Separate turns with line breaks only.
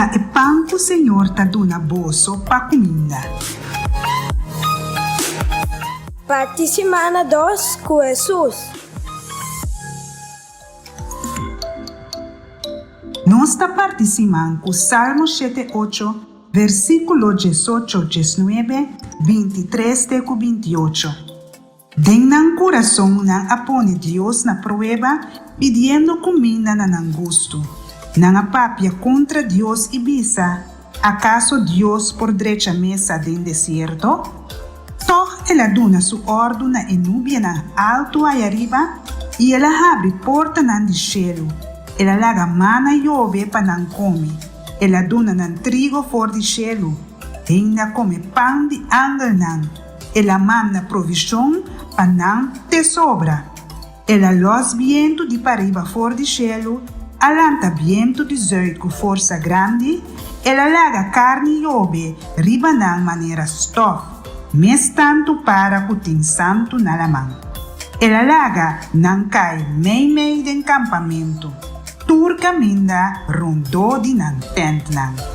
Ta e pan ku Señor ta duna boso pa kuminda.
Parti simana dos ku Hesus.
Nos ta parti siman ku Salmo shete ocho, versíkulo diesocho, diesnuebe, bintitres te ku bintiocho. Den nan kurason nan a pone Dios na prueba pidiendo kuminda na nan gustu. Nan a papia kontra Dios i bisa, Akaso Dios por drecha mesa den desierto? Tòg el a duna su òrdu na e nubianan altu ayariba i el a habri portanan di shelu. El a laga mana yobe pa nan kome, el a duna nan trigo for di shelu. Hende a kome pan di angelnan. El a manda provishon pa nan te sobra. El a lòs bientu di pariba for di shelu, a lanta bientu di zùit ku forsa grandi, el a laga karni yobe riba nan manera stòf, mes tantu para ku tin santu na laman. El a laga nan kai meimei den kampamentu, tur kaminda rondó di nan tèntnan.